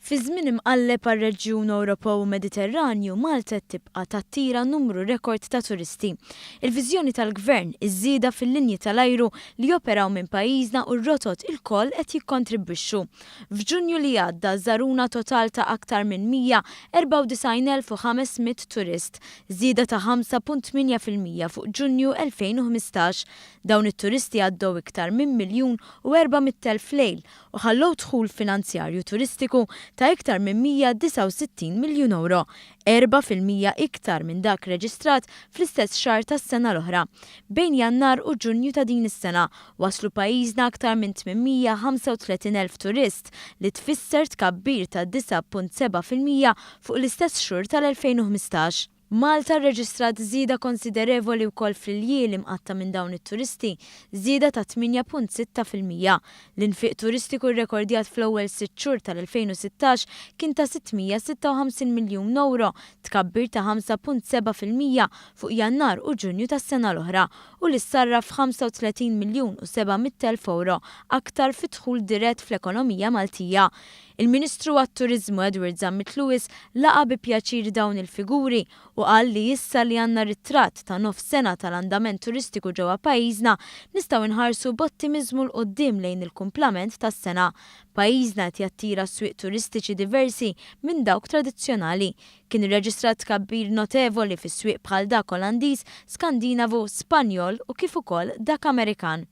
Fi żmien imqalleb għar-reġjun Ewropew u Mediterranju, Malta qed tibqa' tattira numru rekord ta' turisti. Il-viżjoni tal-Gvern, iż-żieda fil-linji tal-ajru li joperaw minn pajjiżna u r-rotot ilkoll qed jikkontribwixxu. F'Ġunju li għadda żaruna total ta' aktar minn 194,500 turist, żieda ta' 5.8% fuq Ġunju 2015. Dawn it-turisti għaddew iktar minn 1,400,000 lejl u ħallew dħul finanzjarju turistiku ta' iktar minn 169 miljun ewro, 4% iktar minn dak reġistrat fl-istess xahar tas-sena l-oħra. Bejn Jannar u Ġunju ta' din is-sena, waslu pajjiżna aktar minn 835,000 turist, li tfisser tkabbir ta' 9.7% fuq l-istess xhur tal-2015. Malta rreġistrat żieda konsiderevoli wkoll fl-iljieli mqatta' minn dawn it-turisti, żieda ta' 8.6%. L-infiq turistiku rrekordjat fl-ewwel sitt xhur tal-2016 kien ta' 656 miljun ewro, tkabbir ta' 5.7% fuq Jannar u Ġunju tas-sena l-oħra, u li ssarraf f'35 miljun u 700,000 ewro aktar fi dħul dirett fl-ekonomija Maltija. Il-Ministru għat-Turiżmu Edward Zammit Lewis laqa' bi pjaċir dawn il-figuri u qal li issa li għandna ritratt ta' nofs sena tal-andament turistiku ġewwa pajjiżna, nistgħu nħarsu b'ottimiżmu 'l quddiem lejn il-kumplament tas-sena. Pajjiżna qed jattira swieq turistiċi diversi minn dawk tradizzjonali. Kien irreġistrat tkabbir notevoli fi swieq bħal dak Olandiż, Skandinavu, Spanjol u kif ukoll dak Amerikan.